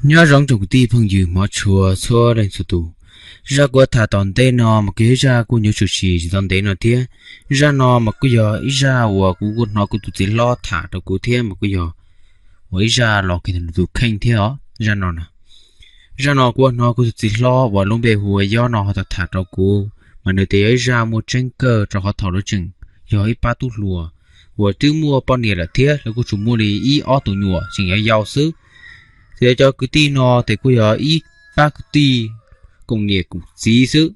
Nyob zoo tsoom kwv tij phooj ywg hmov tshua txhua leej txhua tus. Zaj kuv tham tom ntej no mas kuj yog ib zaj kuj nyuaj tshwm sim tsis tau ntev no thiab. Zaj no mas kuj yog ib zaj uas kuv kuj hnov kuv tus txiv hlob tham rau kuv thiab mas kuj yog uas ib zaj los kag tus kheej thiab os. Zaj no, zaj no kuv hnov kuv tus txiv hlob uas lub npe hu ua Yob no ho tham rau kuv, mas nws tias yog ib zaj muaj tseeb kawg rau qhov thaum lawv tseem yog ib pab tub hluas uas twb muaj poj niam lawm thiab lawv kuj tsuas muaj li ib ob tus nyuam tseem yau yau xwb. Ces cov kwv tij no ces kuj yog ib pab kwv tij koom niam koom txiv xwb.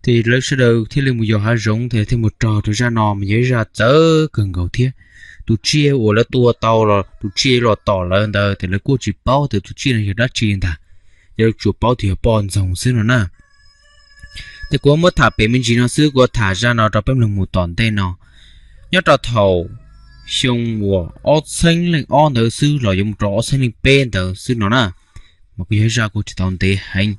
Ces lawv sawv daws thiaj li mus yos hav zoov, ces thiaj mus raug rau zaj no mas yog ib zaj txawv kawg nkaus thiab. Tus tsiaj uas lawv tua tau los tus tsiaj los tom lawv ntawd ces lawv kuj tsis paub tias tus tsiaj no yog dab tsi ntag, ces lawv tsuas paub tias yog poj ntxoog xwb no na. Ces kuv muab tham pem me ntsis no xwb, kuv tham zaj no rau peb mloog mus tom ntej no. Nyob rau thaum xyoo uas ob txhiab leej ob ntawd xwb los yuav mus rau ob txhiab leej peb ntawd xwb no na, mas kuj yog ib zaj kuj tsis tau ntev heev.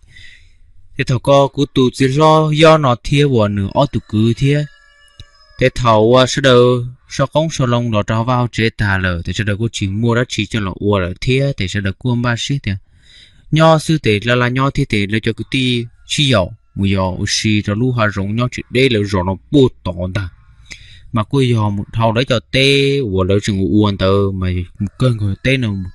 Ces thaum ko kuv tus txiv hlob Yob no thiab uas nws ob tug kwv thiab, ces thaum uas sawv daws sau qoob sau loo los rau vaj hauv tsev tag lawm ces sawv daws kuj tsis muaj dab tsi coj los ua lawm thiab ces sawv daws kuj npaj siab tias nyob xwb ces laj laj nyob thiab ces lawv cov kwv tij sib yaum mus yos ua si rau lub hav zoov nyob tsis deb lawv zos no puag tod ntag. Mas kuj yog mus dhau lawv cov teb uas lawv tseem ua ua ntawd mas mus kawg nkaus teb no mus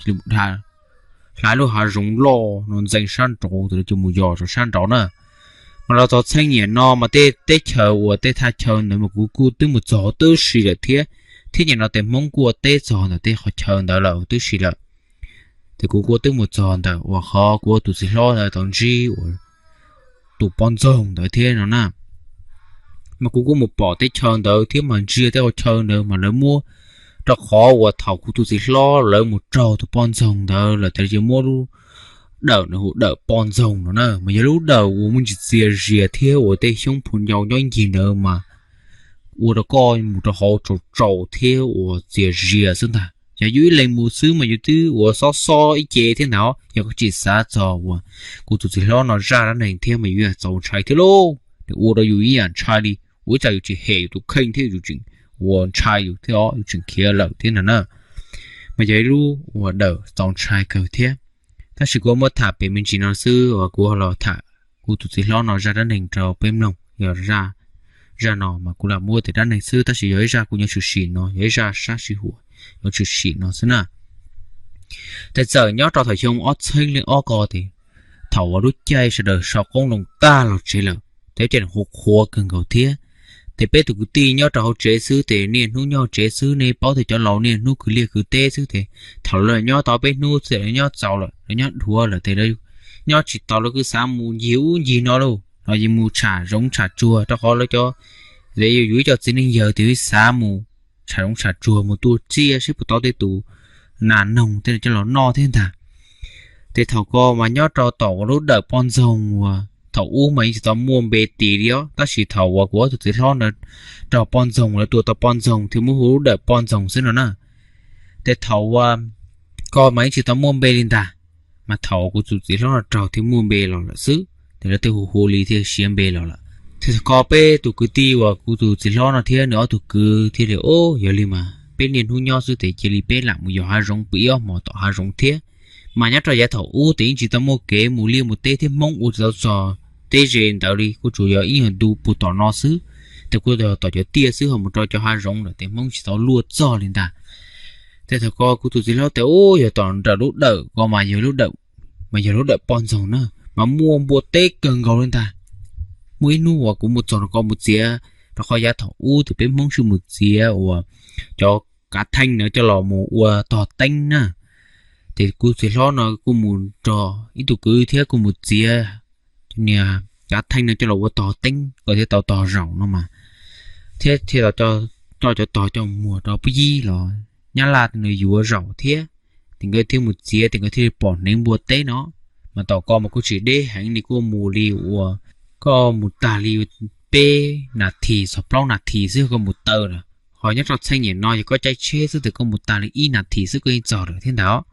hlais lub hav zoov loj no ntxeev sab nraud ces lawv mus yos rau sab nraud na. Mas los txog txheej niam no mas tej teb chaws uas tej thaj chaw ntawd mas kuv kuj twb mus txog huv tib si lawm thiab, thiab niam no ces Hmoob kuj ua teb txog ntawm tej qhov chaw ntawd lawm huv tib si lawm. Ces kuv kuj twb mus txog ntawm uas qhov kuv tus txiv hlob ntawd tau ntsib uas tus poj ntxoog ntawd thiab no na. Mas kuv kuj mus pom teb chaws ntawd thiab mas ntsia tej qhov chaw ntawd mas lawv muab, rau qhov uas thaum kuv tus txiv hlob lawv mus raug tus poj ntxoog ntawd lawm ces lawv cia muab lub dawm no hu dawm poj ntxoog no na, mas yog lub dawm uas muaj ntsis txias zias thiab uas tej xyoob phu ncau nyob ncig ntawd mas ua rau koj mus rau hauv tsaus tsaus thiab uas txias zias xwb ntag. Yog yus ib leeg mus xwb mas yus twb ua xob xob ib ce thiab ntag, yog koj tsis xav txog uas kuv tus txiv hlob no zaj dab neeg thiab mas yus yeej txaus ntshai thiab lauj. Nws ua rau yus ib yam ntshai li, ua ib tsam yus tsis hem yus tus kheej thiab yus tseem ua ntshai yus thiab os, yus tseem khiav lawm thiab ntag na. Mas yog ib lub uas dawm txaus ntshai kawg thiab. Tab sis kuv muab tham pem me ntsis no xwb uas kuv los tham kuv tus txiv hlob no zaj dab neeg rau peb mloog. Yog zaj no mas kuv lam muab tias dab neeg xwb tab sis yog ib zaj kuj nyuaj tshwm sim no, yog ib zaj sab sij huam nyuaj tshwm sim no xwb na. Ces txawm nyob rau thaum xyoo ob txhiab leej ob ko ces thaum uas lub caij sawv daws sau qoob loo tag los tsev lawm ces lub caij qhuav qhuav kawg nkaus thiab. Ces peb tus kwv tij nyob rau hauv tsev xwb ces niaj hnub nyob hauv tsev xwb, nej paub tias cov laus niaj hnub kwv liaj kwv teb xwb ces thaum lawv nyob tau peb hnub txawm lawv nyob txaus lawm, lawv nyob dhuav lawm ces lawv nyob tsis tau, lawv kuj xav mus ncig ub ncig no lauj, los yog mus tsham zoov tsham tsuag rau qhov lawv cov, yus ib co txiv neej yawg ces xav mus tsham zoov tsham tsuag mus tua tsiaj seb puas tau tej tus nas noog tej no coj los noj thiab ntag. Ces thaum ko mas nyob rau tom uas lub dawm poj ntxoog uas thaum ub mas yeej tsis tau muaj npe tis li os, tab sis thaum uas kuv ob tug txiv hlob ntawd raug poj ntxoog, lawv tua tau poj ntxoog thiaj muab hu lub dawm poj ntxoog xwb no na. Ces thaum uas ko mas yeej tsis tau muaj npe li ntag, mas thaum kuv tus txiv hlob no raug thiaj muaj npe los lawm xwb, ces lawv thiaj hu hu li thiaj siv npe los lawm. Ces thaum ko peb tus kwv tij uas kuv tus txiv hlob no thiab nws ob tug kwv thiaj li, o, yog li mas peb niaj hnub nyob xwb ces cia li peb lam mus yos hav zoov pw ib ob hmos tom hav zoov thiab. Mas nyob rau yav thaum ub ces yeej tsis tau muaj kev mus liaj mus teb thiab Hmoob ua tsis tau txog teb ze ntawd li, kuj tsuas yog ib nyuag ntu puag tom no xwb, ces kuj yog tom cov tiaj xwb, ho mus rau cov hav zoov lawm ces Hmoob tsis tau luaj txog li ntag. Ces thaum ko kuv tus txiv hlob tias, u, yog tom nram lub dawm ko mas yog lub dawm, mas yog lub dawm poj ntxoog na, mas muaj npua teb kawg nkaus li ntag. Muaj ib hnub uas kuv mus txog rau ko mus txiav, rau qhov yav thaum ub ces peb Hmoob sib mus txiav uas cov kav theej no coj los mus ua tog teeb na. Ces kuv txiv hlob no kuj mus nrog ib tug kwv thiab kuj mus txiav niag kav theej no coj los ua tog teeb kom thiaj tau tog zaum no mas, thiab thiaj tau coj cov tog coj muag rau pub yib los nyab laj nws yuav zaum thiab. Ces nkawd thiaj mus txiav ces nkawd thiaj li pom hneev npua teb no. Mas tom ko mas kuj tsis deb heev li, kuj mus li uas koj mus tag li peb nas this txog plaub nas this xwb koj mus taw lawm. Ho nyob rau txheej niam no yog koj caij tsheb xwb ces koj mus tag li ib nas this xwb koj yeej txog lawm thiab ntag.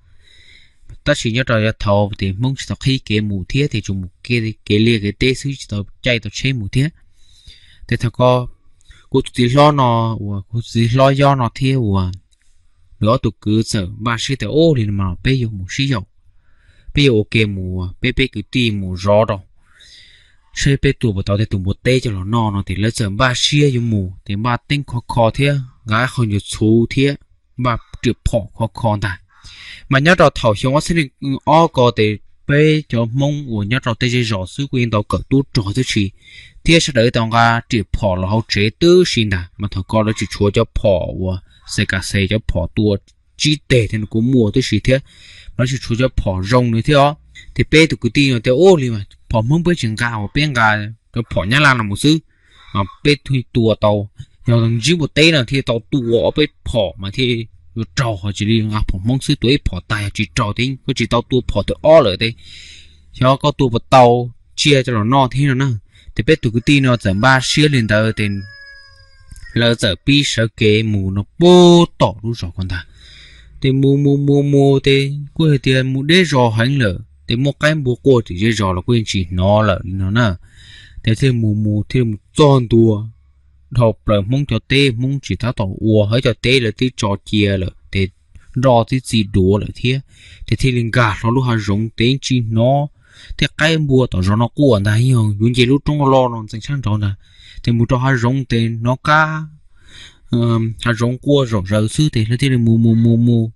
Tab sis nyob rau yav thaud ces Hmoob tsis tau qhib kev mus thiab ces tsuas mus kev liaj kev teb xwb tsis tau caij tau tsheb mus thiab. Ces thaum ko kuv tus txiv hlob no, uas kuv txiv hlob Yob no thiab uas nws ob tug kwv txawm npaj siab tias, u, li no mas peb yuav mus sib yaum, peb yuav ua ke mus, peb peb kwv tij mus zov rau saib peb tua puas tau tej tus npua teb coj los noj no. Ces lawv txawm npaj siab yuav mus, ces npaj teeb khov kho thiab nqa qhov ncauj txhuv thiab npaj riam phom khov kho ntag. Mas nyob rau thaum xyoo ob txhiab nees ob ko ces peb cov Hmoob uas nyob rau tej zej zos xwb kuj yeej tau kawm tub rog tib si, thiab sawv daws tau nqa riam phom los hauv tsev tib si ntag. Mas thaum ko lawv tsis tshuav cov phom uas xes kas xes, cov phom tua tsib teg thiab no kuj muaj tib si thiab, mas lawv tsis tshuav cov phom zoo no thiab os. Ces peb tus kwv tij no tias, Ua li mas phom Hmoob peb tsis nqa, uas peb nqa cov phom Nyab Laj no mus xwb, peb thiaj tua tau. Yog ntsib npua teb no thiaj tau tua ob peb phom mas thiaj yuav raug, ho tsis li nqa phom Hmoob xwb tua ib phom tag yog tsis raug, ces koj tsis tau tua phom thib ob lawm ces xyov koj tua puas tau tsiaj coj los noj thiab no na. Ces peb tus kwv tij no txawm npaj siab li ntawd ces lawv txawm pib sawv kev mus no puag tom lub zos ko ntag. Ces mus mus mus mus ces kuj hais tias mus deb zos heev lawm, ces muaj qaib npua quaj tim zej zos los kuj yeej tsis hnov lawm li no na. Ces thiaj mus mus thiaj mus txog ntua dhau plaws Hmoob cov teb, Hmoob tsis tab tom ua, hauv cov teb lawv twb tso cia lawm ces nroj twb txi duav lawm thiab. Ces thiaj li nkag hlo lub hav zoov ces yeej tsis hnov tej qaib npua tom zos no quaj ntag, yog yuav nce lub roob loj no ntxeev sab nraud ntag. Ces mus rau hav zoov ces hnov qab hav zoov quaj zom zaws xwb ces lawv thiaj li mus mus mus mus,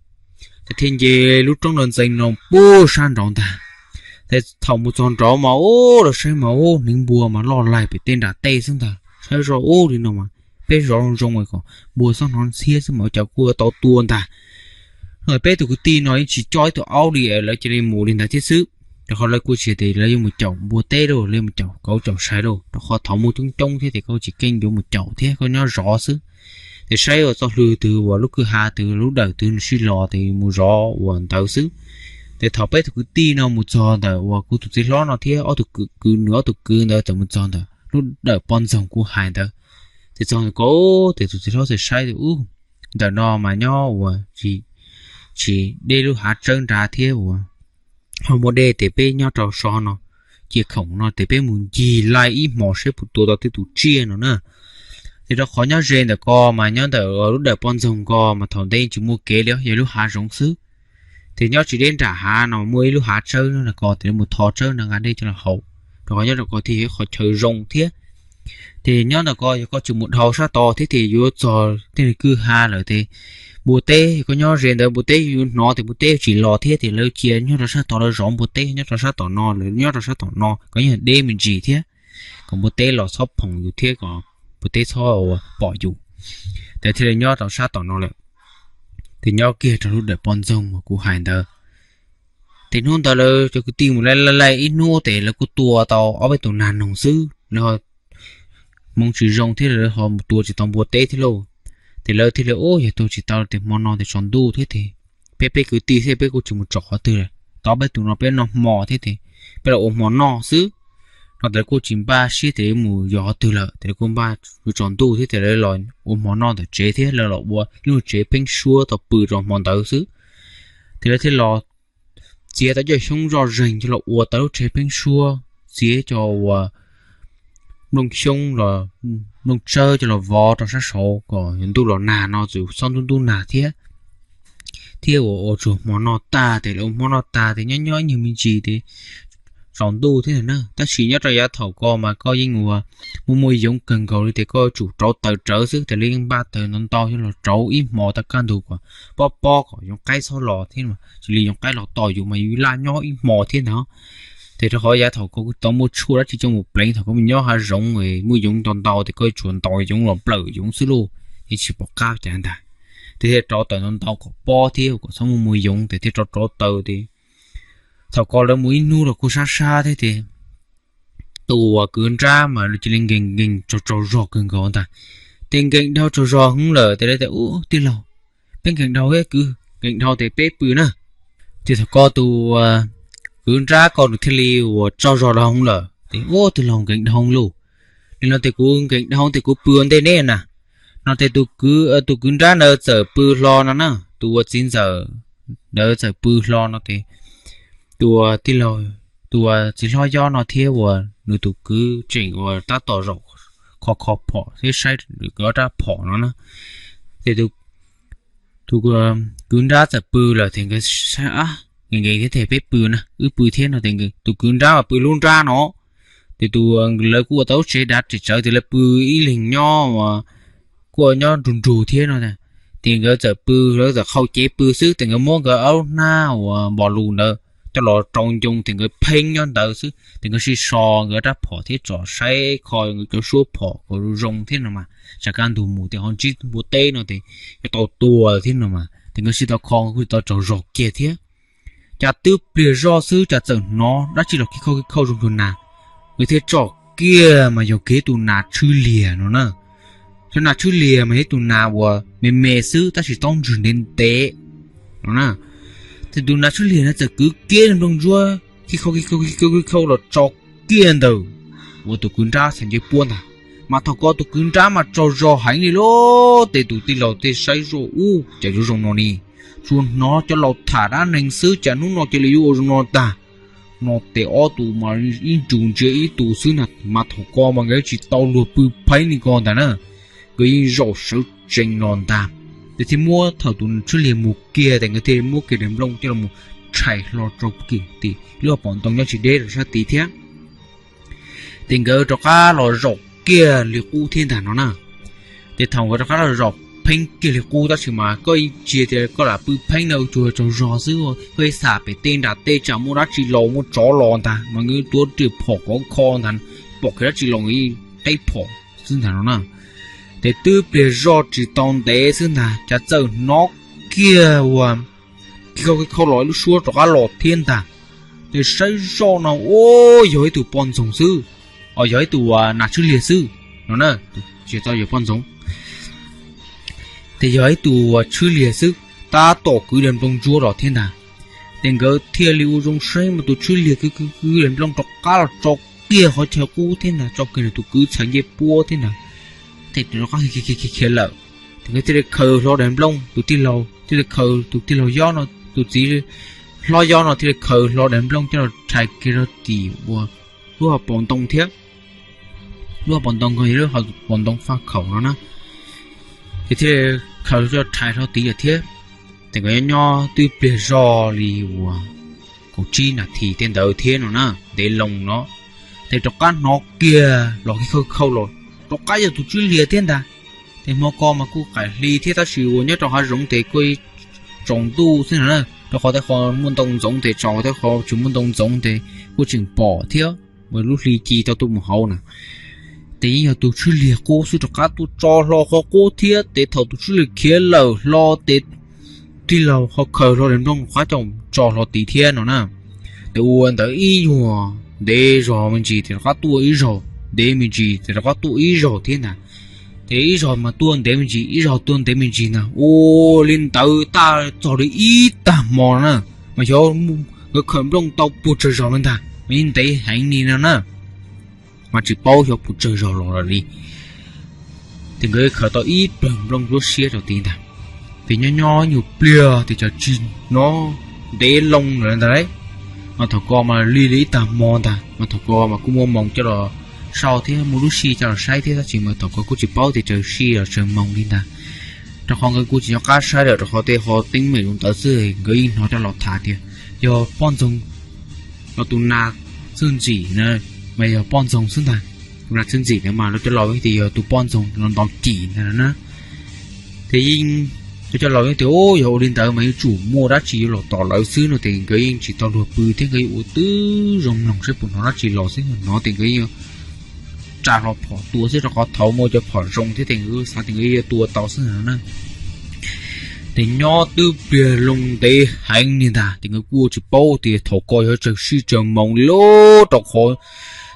ces thiaj nce lub roob no ntxeev no puag sab nraud ntag. Ces thaum mus txog nraud mas ua los saib mas ua hneev npua mas loj laig pem tej nram tej xwb ntag, saib zoj ua li no mas peb zov zoo zoo kom npua txhob hnov ntxhiab xwb mas ua cas kuj tau tua ntag. No peb tus kwv tij no yeej tsis coj ib tug aub li, lawv cia li mus li ntawd thiab xwb. Rau qhov lawv kuj tsis tias lawv yuav mus caum npua teb lauj, lawv mus caum kauv caum sai lauj, rau qhov thaum muaj coob coob thiab ces koj tsis keej yuav mus caum thiab, koj nyob zov xwb. Ces saib ua txoj hlua twg uas lub kwj ha twg lub dawm twg nws sib los ces mus zov ua ntawd xwb. Ces thaum peb tus kwv tij no mus txog ntawm uas kuv tus txiv hlob no thiab ob tug kwv, nws ob tug kwv ntawd txawm mus txog ntawm lub dawm poj ntxoog kuv hais ntawd. Ces txog ntawm ko ces tus txiv hlob txawm saib tias, Ub, ntawm no mas nyob uas tsis deb lub hav tsawb nrad thiab uas ho muaj dej, ces peb nyob rau so no cia khoom no ces peb mus ncig laij ib hmos saib puas tua tau tej tus tsiaj no na. Ces rau qhov nyob ze ntawm ko mas nyob ntawm lub dawm poj ntxoog ko mas thaum ntej tsis muaj kev li, yog lub hav zoov xwb. Ces nyob tsis deb nram hav no muaj ib lub hav tsawb no ko, ces mus tho tsawb no nqa dej coj los haus, rau qhov nyob rau ko thiaj yog ib qhov chaw zoo thiab. Ces nyob ntawm ko yog koj tsis mus dhau sab tod thiab ces yuav txog tej kwj ha lawm ces npua teb, koj nyob ze ntawd npua teb yuav hnov ces npua teb tsis los thiab. Ces lawv cia nyob rau sab tod, lawv zov npua teb nyob rau sab tom no, lawv nyob rau sab tom no kom yeej deb me ntsis thiab, kom npua teb los txhob phoom yus thiab kom npua teb txhob pom yus. Ces thiaj li nyob rau sab tom no lawm. Ces nyob kiag rau lub dawm poj ntxoog uas kuv hais ntawd. Ces hnub ntawd lawv cov kwv tij mus laij laij ib hnub ces lawv kuj tua tau ob peb tus nag noog xwb, lawv ho hmoov tsis zoo thiab lawv ho mus tua tsis tau npua teb thiab lauj. Ces lawv thiaj li, Ub, yog tua tsis tau ces hmo no ces tsaus ntuj thiab ces peb peb kwv tij thiab peb kuj tsis mus tsom qhov twg lawm, tau peb tus no peb noj hmo thiab ces peb los ua hmo noj xwb. No ces lawv kuj tsis npaj siab tias yuav mus yos qhov twg lawm, ces lawv kuj npaj yuav tsaus ntuj thiab ces lawv los ua hmo noj ntawm tsev thiab lawv los ua lub tsev pheeb suab tau pw rau hmo ntawd xwb. Ces lawv thiaj los txiav tau cov xyoob zoj zeeg coj los ua tau lub tsev pheeb suab, txiav cov uas nplooj xyoob los nplooj tsawb coj los vov rau sab saud kom yuav ntuj los nag no txawm txhob ntub ntub nag thiab. Thiab uas ua tsuag hmo noj tag ces lawv ua hmo noj tag ces nyob nyob ib nyuag me ntsis ces tsaus ntuj thiab na. Tab sis nyob rau yav thaum ko mas koj yeej ua muaj muaj yoov kawg nkaus li ces koj tsum rauv taws rawv xwb, ces lawv yeej npaj taws ntau ntau coj los rauv ib hmo tag kaj ntug kom pob pob kom yoov qaib txhob los thiab, tsis li yoov qaib los tom yus mas yus laj nyob ib hmo thiab ntag. Ces rau qhov yav thaum ko kuj tau muaj tshuaj dab tsi coj mus pleev, thaum koj mus nyob hav zoov muaj yoov ntau ntau ces koj tsuas ntaus yoov los nplawm yoov xwb lauj, yeej tsis pom qab cas ntag. Ces thiaj rauv taws ntau ntau kom pob thiab kom txhob muaj muaj yoov ces thiaj rauv rauv taws ces thaum ko lawv mus ib hnub los kuj sab sab thiab ces tus uas kwv nrab mas cia li nkees nkees tsaug tsaug zog kawg nkaus ntag. Ces nkees dhau tsaug zog heev lawm ces lawv tias, Ub, tij laug, peb nkees dhau thiab kwv, nkees dhau ces peb pw na. Ces thaum ko tus kwv nrab ko nws thiaj li uas tsaug zog dhau heev lawm ces, Ub, tij laug, nkees dhau lauj, li no ces kuv nkees dhau ces kuv pw ua ntej neb na. No ces tus kwv nrab ntawd txawm pw hlo no na, tus uas txiv ntxawm ntawd txawm pw hlo no ces tus uas tij laug, tus uas txiv hlob yob no thiab uas nws tus kwv tseem uas tab tom zaum kho kho phom thiab saib nws ob rab phom no na. Ces tus kwv nrab txawm pw lawm ces nkawd saib, Ab, nkees nkees thiab, peb pw na, wb pw thiab no. Ces tus kwv nrab mas pw lub nrab no, ces tus, lawv kuj ua tau lub tsev dav tsev tsawv, ces lawv pw ib leeg nyob, kuj nyob nrug nrug thiab no. Ces nkawd txawm pw, lawv txawm qhau cev pw xwb, ces nkawd muab nkawd ob lub hnab uas npog lus ntawd coj los rau ncoo, ces nkawd pheeb nyob ntawd xwb, ces nkawd sib so nkawd rab phom thiab tsom saib kho nkawd cov suab phom kom zoo zoo thiab no mas, tsam kaj ntug mus ces ho ntsib npua teb no ces yuav tau tua thiab no mas, ces nkawd sib tau kho, nkawd kuj tau tsaug zog kiag thiab. Cas twb pliag zoj xwb cas txawm hnov dab tsi los khib khauj khib khauj zoo cuag nas, nkawd thiaj tsom kiag mas yog kiag tus nas tshwj liag no na. Cov nas tshwj liag mas yog ib tus nas uas me me xwb tab sis taub ntswg ntev ntev no na. Ces tus nas tshwj liag na txawm kwv kiag nplooj ntsuab khib khauj khib khauj los tso kiag ntawm uas tus kwv nrab txhais ncej puab ntag. Mas thaum ko tus kwv nrab mas tsaug zog heev li lauj, ces tus tij laug thiaj saib zoj ub, cas yuav zoo no ni, tsuas hnov cov laus tham dab neeg xwb cas hnub no cia li yuav ua zoo no tag. No ces ob tus mas ib ntsug ntsia ib tus xwb na, mas thaum ko mas nkawd tsis tau luag pw pheeb li ko ntag na, nkawd yeej zaum sawv tsees los ntag. Ces thiaj muab thaum tus tshwj liag mus kiag ces nkawd thiaj muab kiag daim nplooj coj los tshais hlo rau tim lub hauv paus ntoo nyob tsis deb rau sab tid thiab. Ces nkawd rov qab los zaum kiag li qub thiab ntag no na. Ces thaum nkawd rov qab los zaum pheeb kiag li qub tab sis mas koj ib ntsia tias koj lam pw pheeb na, tsuas tsaug zog xwb, koj ib xam pem tej nram tej tsam muaj dab tsi los, muaj tsov los ntag mas nkawd tuav riam phom khov kho ntag, pom kiag dab tsi los nkawd yeej qeb phom xwb ntag no na. Ces twb pliag zoj tsis tau ntev xwb ntag cas txawm hnov kiag ua khib khauj khib khauj los ib lub suab rov qab los thiab ntag. Ces saib zoj no ua yog ib tug poj ntxoog xwb, os yog ib tus nas tshwj liag xwb no na, tsis tau yog poj ntxoog. Ces yog ib tus tshwj liag xwb, tab tom kwv daim nplooj ntsuab los thiab ntag. Ces nkawd thiaj li ua zoo saib mas tus tshwj liag kwv kwv kwv daim nplooj rov qab los tso kiag qhov chaw qub thiab ntag, tso kiag nws tus kwv txhais ncej puab thiab ntag. Ces rov qab khiav khiav lawm. Ces nkawd thiaj li khaws hlo daim nplooj, tus tij laug thiaj li khaws, tus tij laug yob no, tus txiv hlob yob no thiaj li khaws hlo daim nplooj coj los rhais kiag rau tim uas lub hauv paus ntoo thiab. Lub hauv paus ntoo ko yog lub hauv paus ntoo faj khaum no na. Ces thiaj li khaws coj rhais hlo tid lawm thiab. Ces nkawd nyob nyob twb pliag zoj li uas kaum tsib nas this tej ntawd thiab no na, ntev loo no. Ces rov qab hnov kiag los khib khauj khauj los, rov qab yog tus tshwj liag thiab ntag. Ces hmo ko mas kuj qaim hli thiab tab sis uas nyob rau hav zoov ces kuj tsaus ntuj xwb no na, rau qhov tej qhov muaj ntoo ntxoov ces tsaus, tej qhov tsis muaj ntoo ntxoov ces kuj tseem pom thiab, lub hli ci tau tuaj mus hauv na. Ces yeej yog tus tshwj liag qub xwb rov qab tuaj tso hlo qhov qub thiab, ces thaum tus tshwj liag khiav lawm hlo ces tij laug ho khaws hlo daim nplooj rov qab coj tso hlo tid thiab no na. Ces ua ntawd ib nyuag ntev zog me ntsis ces rov qab tuaj ib zaug, ntev me ntsis ces rov qab tuaj ib zaug thiab ntag. Ces ib zaug mas tuaj ntev me ntsis, ib zaug tuaj ntev me ntsis ntag, ua li ntawd tab txog li ib tag hmo na, mas xyov nkawd khaws nplooj tau puas tsawg zaus li ntag, mas yeej ntev heev li no na, mas tsis paub xyov puas tsawg zaus los lawm li. Ces nkawd khaws tau ib plawg nplooj ntsuab siab rau tid ntag. Ces nyob nyob nyuag pliag ces tsis hnov ntev loo lawm ntag lauj. Mas thaum ko mas lig li ib tag hmo ntag, mas thaum ko mas kuj muaj moos coj los sau thiab muaj lub sij coj los saib thiab tab sis mas thaum ko kuj tsis paub tias tsaws sij los tsaws moos li ntag. Rau qhov nkawd kuj tsis nco qab saib lawm rau qhov tej qhov teeb meem zoo ntawd xwb, nkawd yeej hnov cov laus tham tias yog poj ntxoog los tus nas txwj ntxim na, mas yog poj ntxoog xwb ntag. Tus nas txwj ntxim na mas lawv cov laus tias yog tus poj ntxoog los ntaus cim ntag na. Ces yeej, lawv cov laus yeej tias yog ua li ntawd mas yuav tsum muaj dab tsi yuav los tom lawv xwb no ces nkawd yeej tsis tau luag pw thiab nkawd yeej ua tib zoo mloog saib puas hnov dab tsi los xwb, hnov ces nkawd yeej tsa hlo phom tua xwb rau qhov thaud muaj cov phom zoo thiab ces nkawd xav tias nkawd yuav tua tau xwb no na. Ces nyob twb pliag loo ntev heev li ntag ces nkawd kuj tsis paub tias thaum ko yog tsaws sij tsaws moos li lauj, rau qhov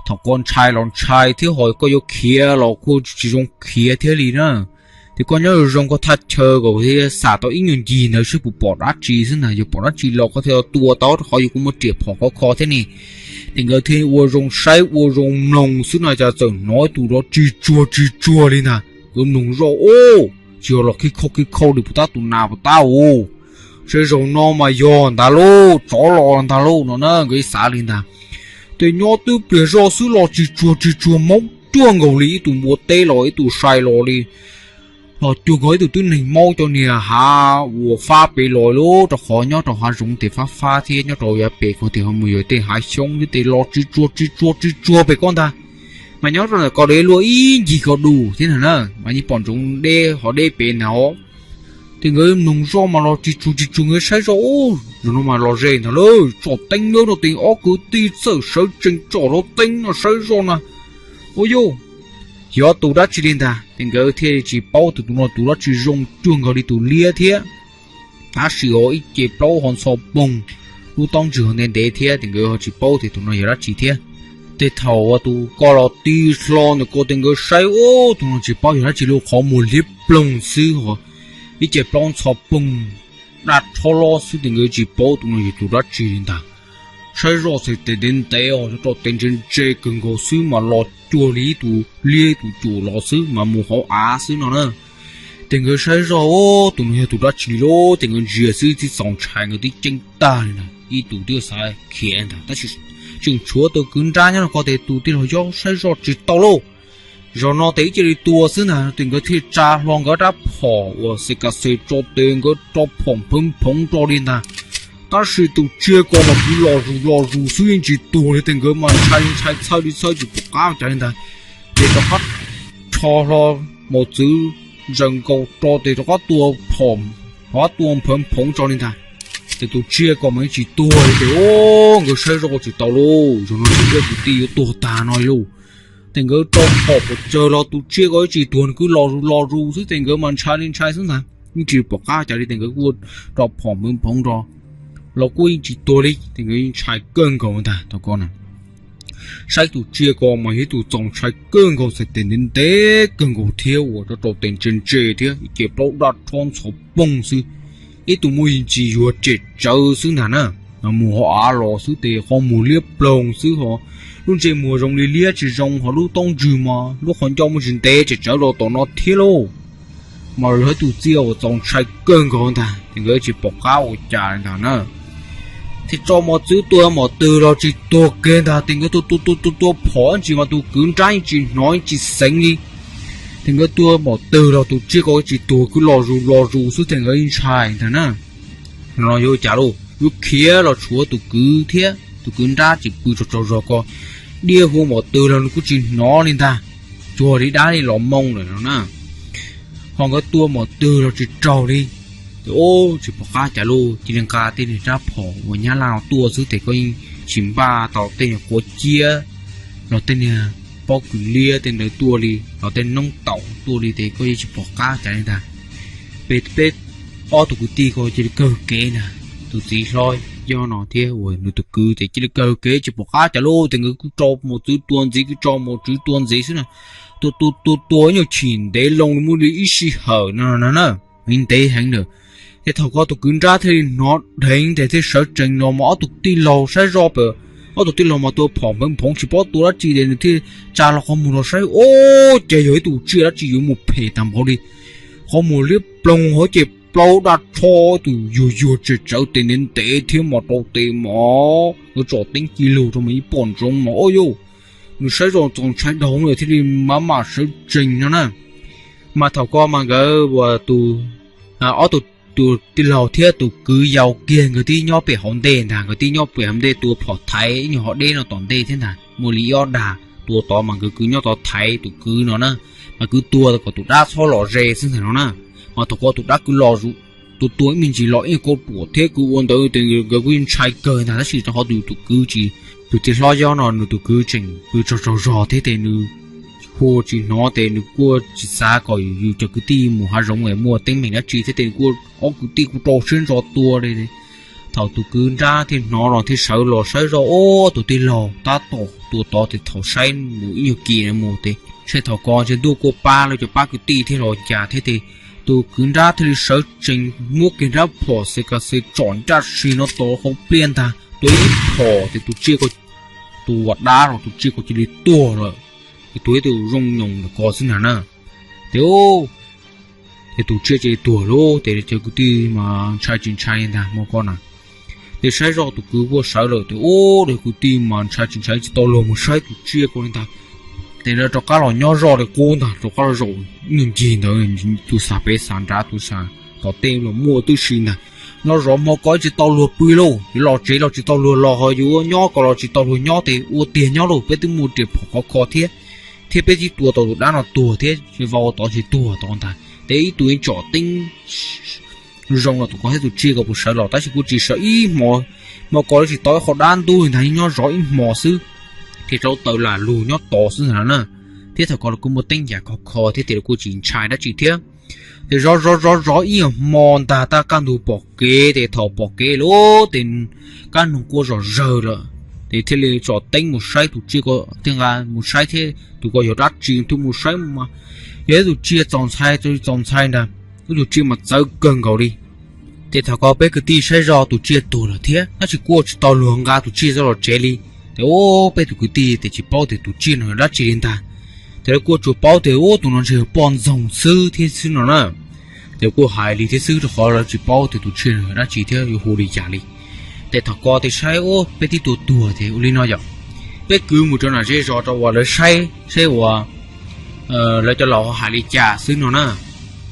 thaum ko ntshai los ntshai thiab ho koj yuav khiav los kuj tsis zoo khiav thiab li na. Ces koj nyob zoo zoo koj thaj chaw kom thiaj xam tau ib nyuag ncig ntawd seb puas pom dab tsi xwb ntag, yog pom dab tsi los koj thiaj tua tau rau qhov yus kuj muaj riam phom khov kho thiab ne. Ces nkawd thiaj ua zoo saib ua zoo mloog xwb no cas txawm hnov ib tus los tsis tsuag tsis tsuag li ntag, nkawd mloog zoj ub, tsis yog los khib khauj khib khauj li puas tab tus nas puas tab u, saib zaum no mas yog ntag lauj, tsov los ntag lauj no na nkawd ib xav li ntag. Ces nyob twb pliag zoj xwb los tsis tsuag tsis tsuag, mob cuag nkaus li ib tus npua teb los ib tus sai los li. los cuag nkaus ib tug tib neeg maub cov niag hav uas fab pem los lub rau qhov nyob rau hav zoov tes fab fab thiab nyob rau yav pem ko tes ho mus yog tej hav xyoob thiab tes los tsis tsuag tsis tsuag tsis tsuag pem ko ntag. Mas nyob rau ntawm ko tes luaj ib ncig ko dus thiab ntag na, mas yeej pom ntsoov deb ho deb pem ntag os. Tes nkawd mloog zoj mas los tsis tsuag tsis tsuag, nkawd saib zoj ub, zaum no mas los ze ntag lauj, tsom teeb nyob rau tes ob kwv tij txawm sawv tsees tsom rau teeb no saib zoj na. Ua yog, yog tus dab tsi li ntag, tes nkawd thiaj tsis paub tias tus no tus dab tsi zoo cuag nkaus li tus liab thiab. Tab sis ho ib ce plaub ho ntxhov poog, lub taub ntswg ho ntev ntev thiab tes nkawd ho tsis paub tias tus no yog dab tsi thiab. Tes thaum uas tus ko los tig hlo ntawm ko tes nkawd saib ub, tus no tsis paub yog dab tsi lauj, qhov muag liab ploog xwb ho ib ce plaub ntxhov poog daj rhob lob xwb tes nkawd tsis paub tus no yog tus dab tsi li ntag. Saib zoj txhais tes ntev ntev os, rau tes ntse ntse kawg nkaus xwb mas los cuag li ib tus liab ib tus cuam los xwb mas mus hauv av xwb no na. Tes nkawd saib zoj ub, tus no yog tus dab tsi lauj, tes nkawd ntsia xwb tib txaus ntshai nkawd tib ceeb tag li ntag, ib tus twb xav khiav ntag tab sis tseem tshuav tus kwv nrab nyob rau ko tes tus tij laug Yob saib zoj tsis tau lauj. Zaum no tes ib cia li tua xwb ntag, tes nkawd thiaj tsa hlo nkawd rab phom uas xes kas xes tso tes nkawd rau phom nphawv nphoov rau li ntag. Tab sis tus tsiaj ko mas kwv los zus los zus xwb yeej tsis tuag li, tes nkawd mas ntshai ntshai txhawj li txhawj tsis pom qab cas li ntag. Ces rov qab rho hlo mos txwv ntsaws nkaus rau tes rov qab tua phom, rov qab tua nphawv nphoov tso li ntag. Ces tus tsiaj ko mas yeej tsis tuag li ces nkawd saib zoj tsis tau lauj, zaum no tus kwv tij yuav tuag tag no li lauj. Ces nkawd rau phom pes tsawg los tus tsiaj ko yeej tsis tuag, nws kwv los zus los zus xwb ces nkawd mas ntshai li ntshai xwb ntag, yeej tsis pom qab cas li ces nkawd kuj rau phom nphawv nphoov rau los kuj yeej tsis tuag li ces nkawd yeej ntshai kawg nkaus ntag thaum ko na. Saib tus tsiaj ko mas yog ib tus txaus ntshai kawg nkaus, txhais tes ntev ntev kawg nkaus thiab uas rau rau tes ntse ntse thiab ib ce plaub daj rhob ntxhov poog xwb, ib tug muaj yim ntsis yuag tsem tsawv xwb ntag na. Mus hauv av los xwb tes qhov muag liab ploog xwb ho lub ntsej muag zoo li liab tsis zoo ho lub taub ntswg mas lub qhov ncauj muaj tsis ntev tsem tsawv rau tom no thiab lauj. Mas yog ib tus tsiaj uas txaus ntshai kawg nkaus ntag ces nkawd tsis pom qab ua cas li ntag na. Thiaj tso mos txwv tua mos twg los tsis tuag kiag ntag ces nkawd tua tua tua tua phom ntsis mas tus kwv nrab yeej tsis hnov yeej tsis xeev li. Ces nkawd tua mos twg los tus tsiaj ko tsis tuag, kwv los zus los zus xwb ces nkawd yeej ntshai ntag na. No yuav ua cas lauj, yuav khiav los tshuav tus kwv thiab tus kwv nrab tseem pw tsaug tsaug zog ko, diaj hu mos twg los nws kuj tsis hnov li ntag, tsuag li dab li los moo lawm no na. Ho nkawd tua mos twg los tsis raug li. Ces ub tsis pom qab cas lauj, cia li nqa tej niag rab phom uas nyab laj tuaj xwb ces koj yeej tsis npaj tau tej niag quav ciab los tej niag pob kws liab tej ntawd tuaj li los tej noob taum tuaj li ces koj yeej tsis pom qab cas li ntag. Peb, peb ob tug kwv tij ko cia li kawg kev ntag, tus txiv hlob Yob no thiab uas nws tus kwv ces cia li kawg kev tsis pom qab cas lauj ces nkawd kuj rau mos txwv tua ntxiv, kuj rau mos txwv tua ntxiv xwb na. Tua tua tua tua ib nyuag chim ntev loo li muaj li ib sij hawm no na, ntev heev lawm. Ces thaum ko tus kwv nrab thiaj li hnov dheev ces thiaj sawv tsees los mas ob tug tij laug saib zoj pem, ob tug tij laug mas tua phom nphawv nphoov tsis paub tua dab tsi ces nws thiaj tsa hlo qhov muag los saib, ub, ces yog ib tus tsiaj dab tsi yuav mus phem tag npaum li. Qhov muag liab ploog hauv ces plaub daj rhob tus yuag yuag tsem tsawv tes ntev ntev thiab mas rau tes mas nkawd tsom teeb ci lug rau mas yeej pom ntsoov mas ub yuj, nws saib zoj txaus ntshai dhau lawm thiaj li maj mam sawv tsees no na. Mas thaum ko mas nkawd uas tus, ob tug, tus tij laug thiab tus kwv yau kiag nkawd tib nyob pem hauv ntej ntag, nkawd tib nyob pem hauv ntej tua phom thaiv ib nyuag hov deb no tom ntej thiab ntag, muaj li ib ob dag tua tod mas nkawd kwv nyob tod thaiv tus kwv no na. Mas kwv tua kom tus dab txhob los ze xwb ntag no na. Mas thaum ko tus dab kwv los tua tua ib me ntsis los ib kauj ruam thiab kwv ua ntawd ces nkawd kuj ntshai kawg ntag tab sis rau qhov tus, tus kwv tsis, tus tij hlob Yob no nws tus kwv tseem pw tsaug tsaug zog thiab ces nws hu tsis hnov ces nws kuj tsis xav kom yus cov kwv tij mus hav zoov es muaj teeb meem dab tsi thiab ces nws kuj, ob kwv tij kuj rau siab ntso tua li. Thaum tus kwv nrab thiaj hnov los thiaj sawv los saib zoj, ub, tus tij laug tab tom tua tod ces thaum saib mus ib nyuag kis mus ces saib thaum ko ntshe ntuj kuj pab lawv cov pab kwv tij thiab los cas thiab ces tus kwv nrab thiaj li sawv tsees muab kiag rab phom xes kas xes tsom ncaj si no tod hauv pliaj ntag, tua ib phom ces tus tsiaj ko, tus uas dab los tus tsiaj ko cia li tuag lawm. Ces tuag ib tug zoo nyoos ntawm ko xwb ntag na. Ces ces tus tsiaj cia li tuag lauj ces cov kwv tij mas ntshai tsis ntshai ntag muaj ko na. Ces saib zoj tus kwv kuj sawv lawm ces ub, cov kwv tij mas ntshai tsis ntshai tsis tau luag mus saib tus tsiaj ko li ntag. Ces lawv rov qab los nyob zoj li qub ntag, rov qab los zaum Ib ncig ntawd tus xav pem xav nrad, tus xav tom tej los muaj tib si ntag. Nyob zov hmo ko tsis tau luag pw lauj, yuav los tsev los tsis tau luag los, ho yuav nyob ko los tsis tau luag nyob, ces ua tiag nyob lauj, peb twb muaj riam phom khov kho thiab, thiab peb twb tua tau tus dab no tuag thiab, vau tod ces tuag tod ntag, ces ib tug yeej tsom teeb zoo los tus ko thiab tus tsiaj ko puas sawv los, tab sis kuj tsis sawv ib hmo. Hmo ko tsis tau ib qho dab ntub li ntag, nyob zov ib hmo xwb, thiaj rau taws lam lug nyob tod xwb ntag na. Thiab thaum ko los kuj muaj teeb yam khov kho thiab, ces los kuj tsis ntshai dab tsi thiab. Ces zov zov zov zov ib nyuag hmo ntag, tab kaj ntug pom kev, ces thaum pom kev lawm ces kab noog quaj zom zaws lawm, ces thiaj li tsom teeb mus saib tus tsiaj ko, thiaj nqa mus saib thiab, tus ko yog dab tsi thiab, mus saib mas yog ib tus tsiaj txaus ntshai, txaus ntshai ntag, ib tus tsiaj mas txawv kawg nkaus li. Ces thaum ko peb kwv tij saib zog tus tsiaj tuag lawm thiab, tab sis kuj tsis tau luag nqa tus tsiaj coj los tsev li. Ces ub, peb tus kwv tij ces tsis paub tias tus tsiaj no yog dab tsi li ntag. Ces lawv kuj tsuas paub tias ub, tus no ntshe yog poj ntxoog xwb thiab xwb no na. Ces kuj hais li thiab xwb, rau qhov lawv tsis paub tias tus tsiaj no yog dab tsi thiab yuav hu li cas li. Ces thaum ko ces saib ub, peb twb tua tuag ces ua li no yom, peb kwv mus rau nram zej zos rau uas lawv saib saib uas lawv cov laus ho hais li cas xwb no na.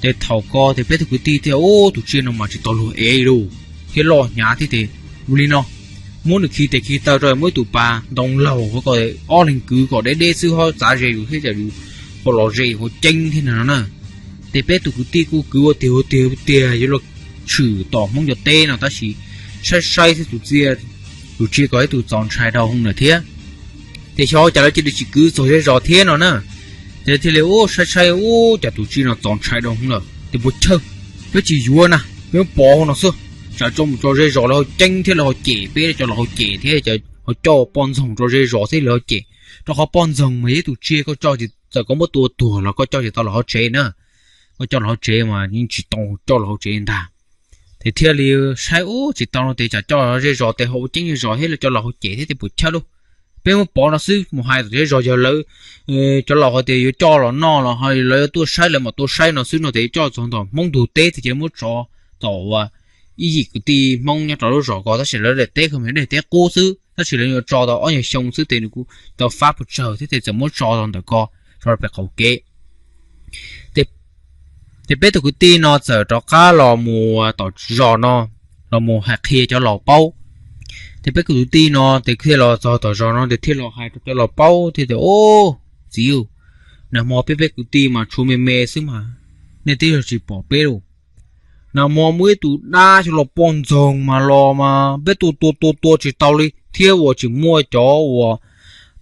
Ces thaum ko ces peb tus kwv tij thiaj ub, tus tsiaj no mas tsis tau luag ev li lauj, thiab loj hnyav thiab, ces ua li no, muab nws khi tes khi taw rau, muab ib tus pas ntoo laug hauv ko, ob leeg kwv kom deb deb xwb, ho txav ze yus thiab, yus ho los ze yus ho ceeb thiab no na. Ces peb tus kwv tij kuj kwv ua tiag ua tiag ua tiag yuav los tshwm tom Hmoob cov teb no, tab sis saib saib thiab tus tsiaj, tus tsiaj ko ib tug txaus ntshai dhau hwv lawm thiab. Ces xyov cas lawv cia li tsis kwv txog zej zos thiab no na. Ces thiaj li ub, saib saib ub, cas tus tsiaj no txaus ntshai dhau hwv lawm, ces puas chawj, peb tsis yuav na, peb muab pov hauv no xwb, tsam tso mus tso zej zos lawv ho ceeb thiab lawv ho cem peb, cov laus ho cem thiab, ho coj poj ntxoog rau zej zos thiab lawv ho cem. Rau qhov poj ntxoog mas yog ib tus tsiaj koj coj, txawm koj muab tua tuag los koj coj tsis tau los hauv tsev na, koj coj los hauv tsev mas yeej tsis tau coj los hauv tsev li ntag. Ces thiaj li saib ub, tsis tau no ces tsam coj zej zos ces ho ua ceeb zej zos thiab lawv cov laus ho cem thiab, ces puas chawj lauj, peb muab pov no xwb, mus hais tom zej zos, yog lawv cov laus hais tias yuav coj los noj los ho lawv yuav tuaj saib, lawv mam tuaj saib no xwb no, ces coj txog tom Hmoob ntug teb ces cia li muab tso tom uas ib yim kwv tij Hmoob nyob rau lub zos ko, tab sis lawv daim teb ko mas yog daim teb qub xwb, tab sis lawv yuav tso tau ob nyuag xyoo xwb ces nws kuj tau fab puas tsawg thiab, ces txawm muab tso tau ntawm ko, tso rau pem qaum kev. Ces peb tus kwv tij no txawm rov qab los mus tom zos no, los mus hais qhia cov laus paub. Ces peb tus kwv tij no ces thiaj los txog tom zos no ces thiaj los hais rau cov laus paub thiab tias, Ub, txiv, nag hmo peb peb kwv tij mas tshuav me me xwb mas, nej twb yog tsis pom peb lauj. Nag hmo muaj ib tug dab xyov los poj ntxoog mas los mas peb tua tua tua tua tsis tau li, thiab uas tseem muaj cov uas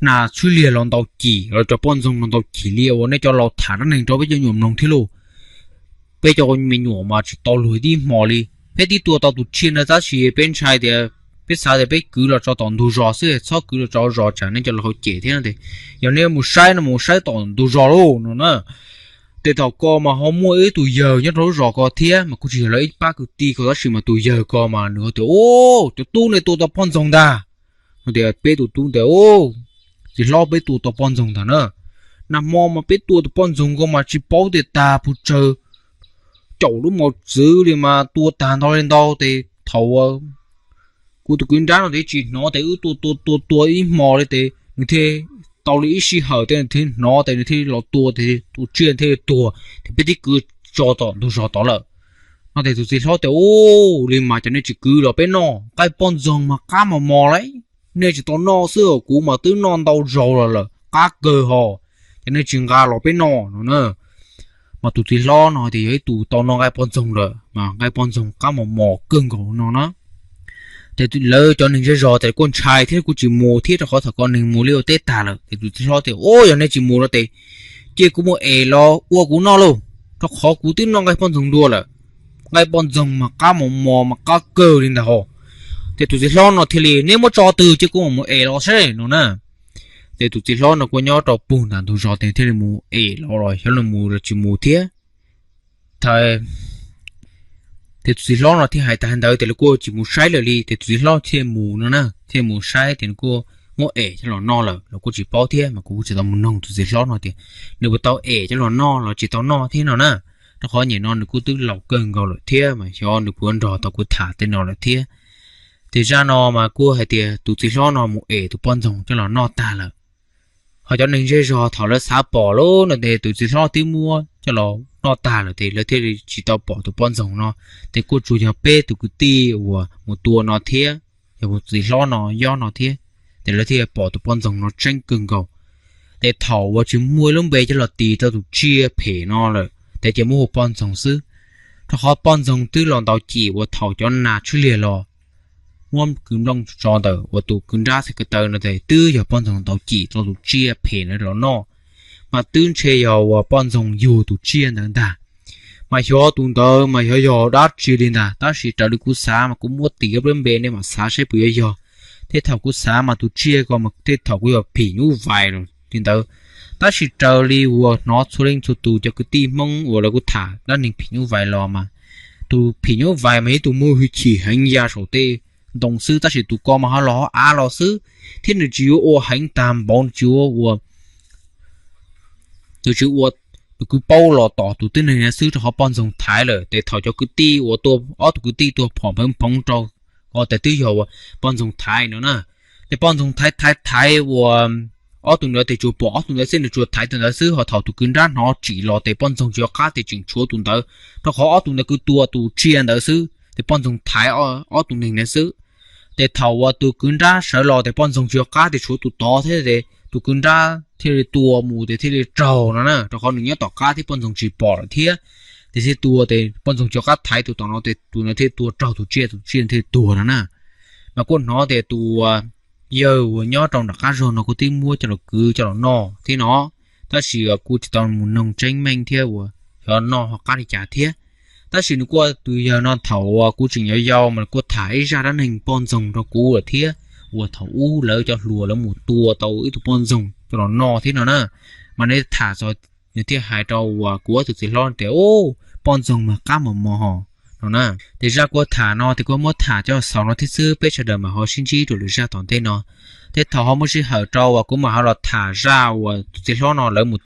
nas tshwb liag los ntaus cim, los cov poj ntxoog los ntaus cim li uas nej cov laus tham dab neeg rau peb cov me nyuam mloog thiab lauj. Peb cov me nyuam mas tsis tau luag tib hmo li. Peb twb tua tau tus tsiaj ntawd tab sis peb ntshai tias, peb xav tias peb kwv los tso tom ntug zos xwb, txhob kwv los tso zos tsam nej cov laus ho cem thiab no ces, yog nej mus saib no mus saib tom ntug zos lauj no na. Ces thaum ko mas ho muaj ib tug yawg nyob rau lub zos ko thiab, mas kuj tsis yog lawv ib pab kwv tij ko, tab sis mas tus yawg ko mas nws tias, Ub, cov tub, nej tua tau poj ntxoog ntag. No tias peb tus tub tias, Ub, txiv hlob, peb tua tau poj ntxoog ntag na. Nag hmo mas peb tua tus poj ntxoog ko mas tsis paub tias tag puas tsawg, caum lub mos txwv li mas tua tag ntau li ntau ces thaum kuv tus kwv nrab no ces tsis hnov ces wb tua tua tua tua ib hmo li ces nws thiaj tau li ib sij hawm ces nws thiaj hnov ces nws thiaj los tua ces tus tsiaj thiaj tuag, ces peb twb kwv tso tom ntug zos tod lawm. No ces tus txiv hlob tias, Ub, li mas cov nej tsis kwv los peb noj, nqaij poj ntxoog mas qab mos mos lauj, nej tsis tau noj xwb, kuv mas twb noj ntau zaus los lawm, qab kawg hos, ces nej tsis nqa los peb noj no na. Mas tus txiv hlob no tias yog ib tus tau noj nqaij poj ntxoog lawm mas nqaij poj ntxoog qab mos mos kawg nkaus no na. Ces lawv cov neeg zej zos ces kuj ntshai thiab kuj tsis mus thiab, rau qhov thaum ko neeg mus liaj ua teb tag lawm. Ces tus txiv hlob tias, Ub, yog nej tsis mus no ces cia kuv mus ev los ua kuv noj lauj, rau qhov kuv twb noj nqaij poj ntxoog dua lawm. Nqaij poj ntxoog mas qab mos mos mas qab kawg li ntag hos. Ces tus txiv hlob no thiaj li, Neb muab tso twg, cia kuv mam mus ev los seb no na. Ces tus txiv hlob no kuj nyob rau puag nram ntug zos ces thiaj li mus ev los, los xyov nws mus los tsis mus thiab. Ces tus txiv hlob no thiaj hais tas ntawd ces lawv kuj tsis mus saib lawm li. Ces tus txiv hlob thiaj mus no na, thiaj mus saib ces nws kuj muab ev coj los noj lawm los kuj tsis paub thiab, mas kuv kuj tsis tau mus noog tus txiv hlob no tias nws puas tau ev coj los noj los tsis tau noj thiab no na. Rau qhov nyem no nws kuj twb laus kawg nkaus lawm thiab, mas xyov nws puas nrog tau kuv tham tej no lawm thiab. Ces zaj no mas kuj hais tias tus txiv hlob no mus ev tus poj ntxoog coj los noj tag lawm. Ho cov neeg zej zog thaum lawv xav pom lawm no ces tus txiv hlob twb muab coj los noj tag lawm ces lawv thiaj li tsis tau pom tus poj ntxoog no. Ces kuj tsuas yog peb tus kwv tij uas mus tua no thiab, yog tus txiv hlob no, Yob no thiab, ces lawv thiaj pom tus poj ntxoog no tseeb kawg nkaus. Ces thaum uas tsis muaj ib lub npe coj los tis rau tus tsiaj phem no lawm ces cia muab hu poj ntxoog xwb, rau qhov poj ntxoog twb los ntaus cim uas thaum cov nas tshwb liag los muab kwv nplooj tso ntawm uas tus kwv nrab txhais ko taw no ces twb yog poj ntxoog ntaus cim rau tus tsiaj phem no los noj, mas twb ntshe yog uas poj ntxoog yug tus tsiaj ntawd ntag. Mas xyov tus ntawd mas xyov yog dab tsi li ntag, tab sis raws li kuv xav mas kuv muab tis ob lub npe nej mam xav seb puas yuav yog. Tej thaum kuv xav mas tus tsiaj ko mas tej thaum kuj yog phim nyuj vais los li ntawd, tab sis raws li uas hnov txhua leej txhua tus cov kwv tij Hmoob uas lawv kuj tham dab neeg phim nyuj vais los mas tus phim nyuj vais mas yog ib tug muaj hwj chim heev ya saum tej ntoo xwb, tab sis tus ko mas ho los hauv av los xwb, thiab nws tsis yuav ua heev tag npaum, nws tsis ua, nws tsis ua, nws kwv paub los tom tus tib neeg na xwb, rau qhov poj ntxoog thaiv lawm. Ces thaum cov kwv tij uas tua, ob tug kwv tij tua phom npheev phoov rau ko ces twb yog uas poj ntxoog thaiv no na. Ces poj ntxoog thaiv thaiv thaiv uas ob tug ntawd ces tsuas pom ob tug ntawd xwb, nws tsuas thaiv tus ntawd xwb, ho thaum tus kwv nrab hnov tsim los ces poj ntxoog tsis nco qab ces tseem tshuav tus ntawd, rau qhov ob tug ntawd kwv tua tus tsiaj ntawd xwb, ces poj ntxoog thaiv ob tug neeg ntawd xwb. Ces thaum uas tus kwv nrab sawv los ces poj ntxoog tsis nco qab ces tshuav tus tod thiab, ces tus kwv nrab thiaj li tua mus ces thiaj li raug no na, rau qhov nws nyob tom qab thiab poj ntxoog tsis pom lawm thiab. Ces thiaj tua, ces poj ntxoog tsis nco qab thaiv tus tod no ces tus ntawd thiaj tua raug tus tsiaj, tus tsiaj thiaj tuag no na. Mas kuj hnov tias tus yawg uas nyob rau nram qab zog no kuj twb muab coj los kwv coj los noj thiab no, tab sis kuj tsis tau mus noog tseeb meej thiab uas xyov noj ho qab li cas thiab. Tab sis nws kuj, tus yawg no thaum uas kuv tseem yau yau mas nws kuj tham ib zaj dab neeg poj ntxoog rau kuv lawm thiab, uas thaum ub lawv cov hluas lawv mus tua tau ib tug poj ntxoog coj los noj thiab no na. Mas nws tham txog, nws thiaj hais rau uas kuv ob tug txiv hlob tias, Ub, poj ntxoog mas qab mos mos hos, no na. Ces zaj kuv tham no ces kuv muab tham coj xaus no thiab xwb, peb sawv daws mam ho sib ntsib rau lwm zaj tom ntej no. Tej thaum ho muaj sij hawm rau uas kuv mam ho los tham zaj uas tus txiv hlob no lawv mus